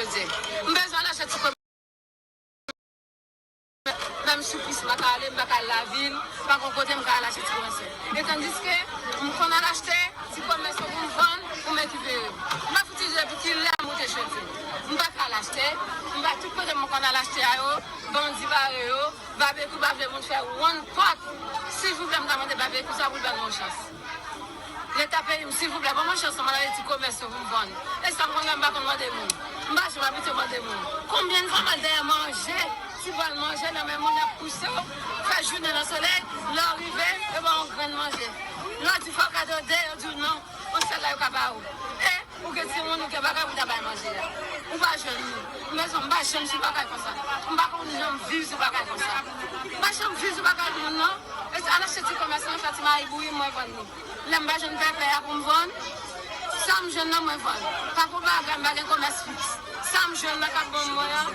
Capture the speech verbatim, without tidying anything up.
M bezwen al achte ti komès. Menm sou pis, m pa ka ale, m pa ka al lavil, m pa gon kote m ka al achte ti komès. E tandiske m konn al achte ti komès yo pou m vann, pou m rekipere. M pa fouti di depi kilè m moute chante. M pa ka al achte, m pa tout kote m konn al achte a yo, bandi bare yo, Babekyou pa vle moun fè one pot. Silvouplè, m ta mande Babekyou sa pou l ban nou yon chans. Leta peyi m, silvouplè, ban mwen chans nan mande ti komès yo pou m vann. E sa m konn fè, m pa konn mande moun. M pa janm abitye mande moun. Konbyen fwa m al dèyè manje, ti bòl manje nan men moun, y ap pouse w, fè jounen nan solèy, lè w rive, yo ba w yon grenn manje. Lè w di fè w kado de, yo di w non, yon sèl la yo ka ba w. E Ou gen timoun, ou gen bagay pou ta bay manje a. Ou pa jwenn li. Mezanmi, m pa janm sou bagay konsa. M pa konn janm viv sou bagay konsa. M pa janm viv sou bagay moun, non. E se al achte ti komès lan, fè ti mayi bouyi, mwen vann li. Lè m pa jwenn pèpè a pou m vann, sa m jwenn nan, mwen vann. Pa pou bagay, m pa gen komès fiks. Sa m jwenn nan k ap ban m mwen an,